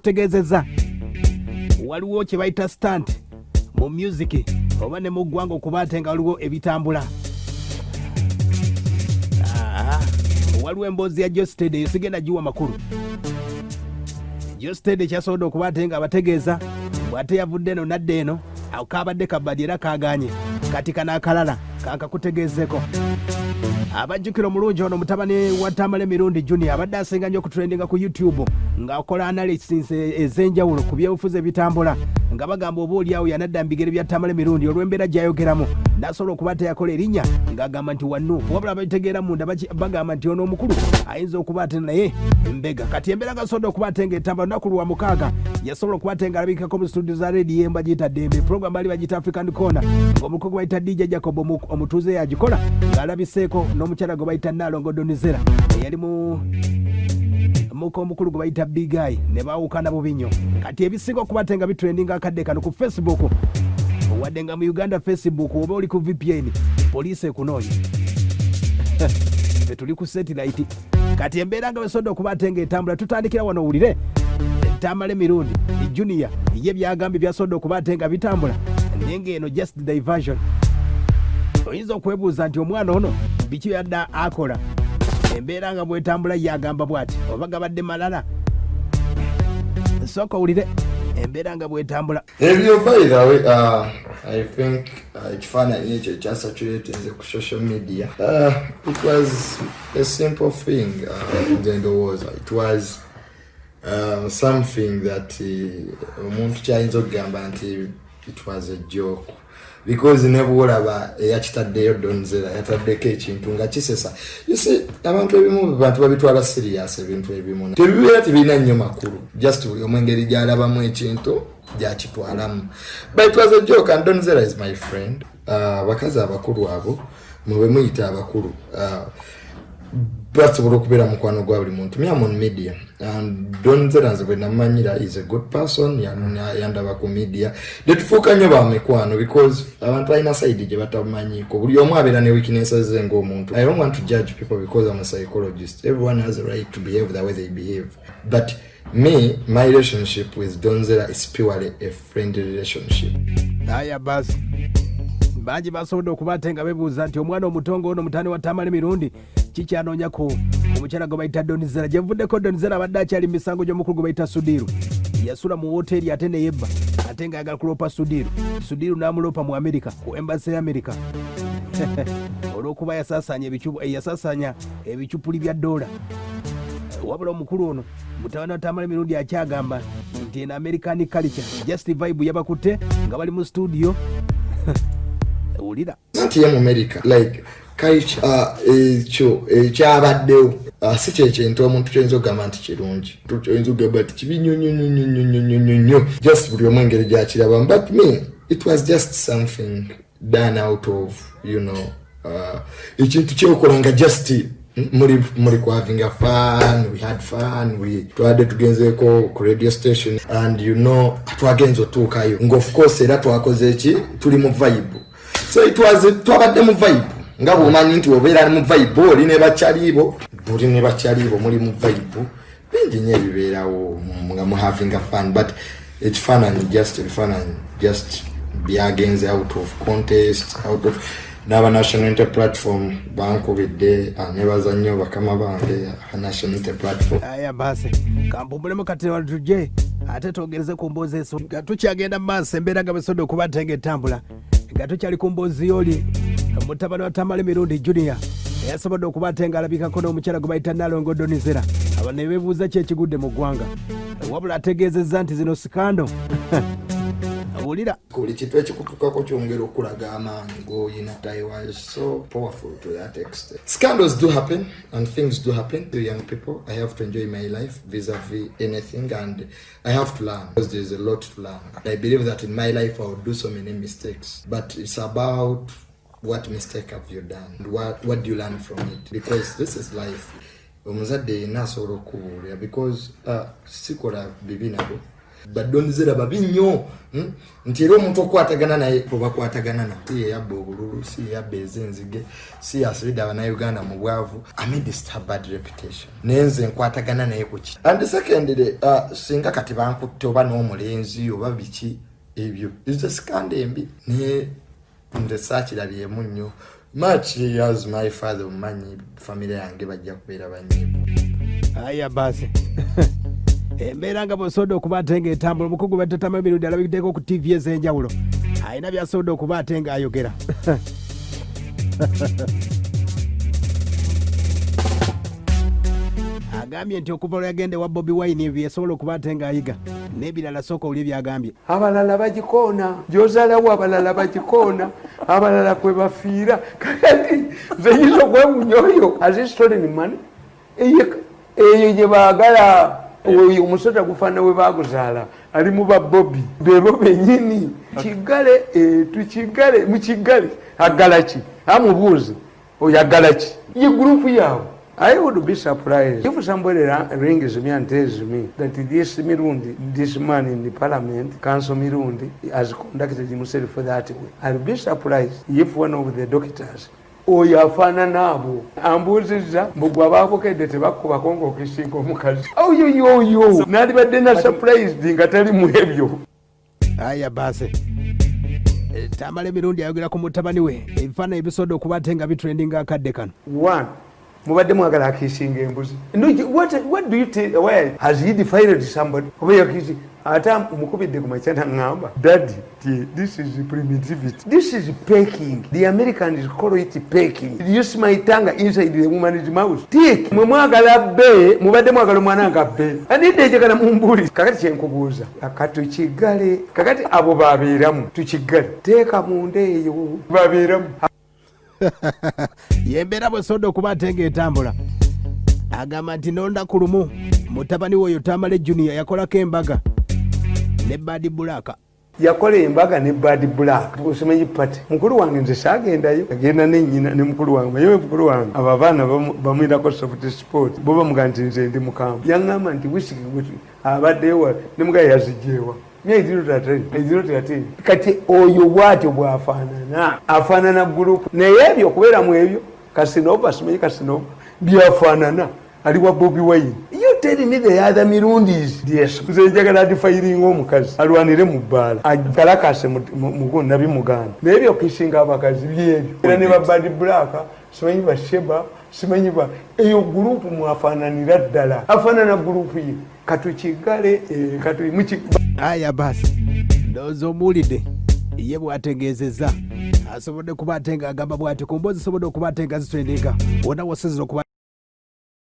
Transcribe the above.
Tegeezezza waliwo kye bayita stunt mu music oba ne mu ggwanga okuba ate nga waliwo ebitambula. Waliwo emboozi ya Josted eyo, sigenda giwa makulu. Josted kyasobodde okuba ate nga abategeeza bw'ate yavudde eno nadda eno, awo kabadde kabadi era kaganye. Kati kano akalala kankakutegeezeko. Abajjukira omulungi ono mutabani wa Tamale Mirundi Junior abadde asinga nnyo okutrendinga ku YouTube ng'akola analysis ez'enjawulo ku byobufuzi ebitambula, nga bagamba oba oli awo yanadda mu bigere bya Tamale Mirundi olw'embeera gy'ayogeramu, n'asobola okuba teyakola erinnya ng'agamba nti wannuupu. Wabula ababitegeera munda bagamba nti ono omukulu ayinza okuba ate naye mbega. Kati embeera nga asobodde okuba ate ng'etambula, lunaku lwa mukaaga yasobola okuba ate ng'alabikako mu studio za rediyo emu bagiyita Ddembe, program baali bagiyita African Corner, ng'omukulu gwe bayita DJ Jacob omutuuze yagikola, ng'alabiseeko n'omukyala gwe bayita Naalongo Donizera eyali mu muka omukulu gwe bayita Big Guy, ne baawukana bubi nnyo. Kati ebisinga okuba ate nga bitrendinga akadde kano ku Facebook, wadde nga mu Uganda Facebook oba oli ku VPN poliisi ekunoonya, ffe tuli ku satellite. Kati embeera nga bwesodde okuba ate ng'etambula, tutandikira wano owulire Tamale Mirundi Junior ye byagambye byasodde okuba ate nga bitambula, naye ng'eno just diversion. Oyinza okwebuuza nti omwana ono biki byadde akola? Embeera nga bwetambula, ye agamba bw'ati oba gabadde malala. Sooka owulire embeera nga bwetambula. Ebyo, by the way, I think ekifaananyi ekyo ekyasaturatinze ku social media, it was a simple thing. Nze ndowooza it was something that omuntu kyayinza okugamba nti it was a joke, because ne bwolaba eyakitaddeyo Donzera yataddeko ekintu nga kisesa. You see, abantu ebimu bantu babitwala serious, ebintu ebimu tebibeera tebirina nnyo makulu, just buli omu engeri gyalabamu ekintu gyakitwalamu. But it was a joke and Donzera is my friend. Abakazi abakulu abo mwe muyita abakulu basobola okubeera mukwano gwa buli muntu. Me, am on media and Donzera nze bwe namanyira is a good person. Yandaba ku media tetufuuka nnyo ba mikwano because abantu balina side gye batamanyiiko. Buli omu abeera ne weaknesses ze ng'omuntu. I don't want to judge people because I'm a psychologist. Everyone has a right to behave the way they behave, but me, my relationship with Donzera is purely a friendly relationship. Aya basi, bangi basobodde okuba ate nga bebuuza nti omwana omutongo ono mutabani wa Tamale Mirundi kikyanoonya ku omukyala gwe bayita Donizera. Gyevuddeko Donizera abadde akyali mu misango gy'omukulu gwe bayita Sudiru. Yasula mu woteeri ate neyebba, ate ng'ayagala kuloopa Sudiru. Sudiru n'amuloopa mu Amerika ku embassy ya Amerika olw'okuba yasaasanya ebicupuli bya dola. Wabula omukulu ono mutabani wa Tamale Mirundi akyagamba nti eno American culture, just vibe yabakutte nga bali mu studio. Wulira. Nti ye mu America like culture, ekyo ekyabaddewo si kyekintu omuntu kyoyinza okugamba nti kirungi, kyoyinza okugamba nti kibi nnyo nnyo nnyo nnyo nnyo nnyo nnyo nnyo. Just buli omu engeri gyakirabamu, but me, it was just something done out of ekintu kyokola nga just muli kuhavinga fun. We had fun. We twabadde tugenzeeko ku radio station and twagenze otuukayo nga of course era twakoze eki, tuli mu vibe. So it was, twabadde mu vibe nga bwomanyi nti obeera mu vibe, oli ne bakyalibo, buli ne bakyalibo muli mu vibe, bingi nnyo ebibeerawo nga mu having a fun. But ekifaananyi just, ebifaananyi just byagenze out of context, out of n'aba National Unity Platform bankubidde. Nebaza nnyo bakama bange aba National Unity Platform. Aya basi, kampumbulemu kati tujje ate twogereze ku mboozi eso nga tukyagenda mu maaso. Embeera nga bwesodde okuba nte nga etambula, nga tukyali ku mboozi y'oli mutabani wa Tamale Mirundi Junior eyasobodde okuba ate nga alabikako n'omukyala gwe bayita Nalongo Donizera, aba ne beebuuza ki ekigudde mu ggwanga. Wabula ategeezezza nti zino scandal. Wulira. Buli kintu ekikutukako kyongera okulaga amaanyi g'oyina. I was so powerful to that extent. Scandals do happen and things do happen to young people. I have to enjoy my life vis-a-vis anything and I have to learn because there's a lot to learn. I believe that in my life I will do so many mistakes, but it's about what mistake have you done and what do you learn from it, because this is life. Omuzadde yenna asobola okukubuulira because sikola bibi nabo. Ba Don Zella babi nnyo, Nti era omuntu okukwatagana naye obakwatagana na si yeyabba obululu, si yeyabba ez'enzige, si yasibidde abannayuganda mu bwavu amidst her bad reputation, naye nze nkwatagana naye kuki? And secondly, singa kati bankutte oba n'omulenzi oba biki ebyo, is a scandal embi, naye nze saakirabyemu nnyo much as my father. Omumanyi, famire yange bajja kubeera banyiivu. Aya basi, embeera nga bw'osobodde okuba ate ng'etambula, omukugu battatama emirundi alabiddeko ku ttivi ez'enjawulo, alina by'asobodde okuba ate ng'ayogera. Agambye nti okuva lwe yagenda ewa Bobi Wine ebyo yasobola okuba ate ng'ayiga n'ebirala. Sooka owulire by'agambye. Abalala bagikoona gyozalawo, abalala bagikoona, abalala kwe bafiira. Kakati nze nyinza okwewunya oyo has stolen money eyo gye baagala. Oyo omusota gufaanana we baguzaala, ali mu ba Bobi bebo benyini. Kiggale, tukigale mukigale. Agala ki? Amubuuze oyo agala ki? Ye gurupu yaabwe. I would be surprised if somebody rings me and tells me that this Mirundi, this man in the parliament, Council Mirundi, has conducted himself that way. I'll be surprised if one of the doctors oyo afaanana abo ambuuzizza mbu gwe abaabukedde tebakkubako ng'okisinga omukazi oyo yoyo, nandibadde na surprised nga tali mu ebyo. Aya basi, Tamala Emirundi ayogera ku mutabani we, ebifaananyi ebisobodde okuba ate nga bitrendinga akadde kano. One, mubadde mwagala akisinga embuzi. No, what do you tell? Why has he defiled somebody? Oba yakisi ate mukubidde ku makya naŋŋamba, "Daddy, this is primitivity, this is pecking. The Americans call it pecking. You see my tongue inside the woman's mouth." Tik mwe mwagala be mubadde mwagala omwana nga be anidde ejagala mumbuli. Kakati kyenkubuuza, katukigale kakati abo babeeramu, tukigale teeka munda eyo babeeramu. Yembeera bwesobodde okuba ate ng'etambula. Agamba nti nonda ku lumu mutabani we oyo Tamale Junior yakolako embaga ne Bad Black. Yakola embaga ne Bad Black, osimanyi party. Mukulu wange nze saagendayo, agenda nenyina ne mukulu wange. Maye mukulu wange abo abaana bamwirako soft spot, bo bamuga nti nze ndi mukambwe. Yaŋŋamba nti wisiki abaddeyo ne mugaye yazigyewa. Kati oyo bwatyo bwafaanana, afaanana gurupu. Naye ebyo okubeeramu ebyo Kasinova, simanyi Kasinova byafaanana, ali wa Bobi Wine. You tell me the other Mirundis. Yes, nze njagala adefilinga omukazi alwanire mu bbaala, akalakase nabi muganda. Naye ebyokisinga abakazi byebyo era ne ba Bad Black, simanyi ba Sheebah, simanyi ba eyo gurupu mwafaananira ddala, afaanana gurupu ye. Katukigale. Aya basi, ndowooza omuwulidde ye bw'ategeezezza. Asobodde kuba ate ng'agamba bw'ati ku mboozi zisobodde okuba ate nga zitrendinga wonna wosezera okuba.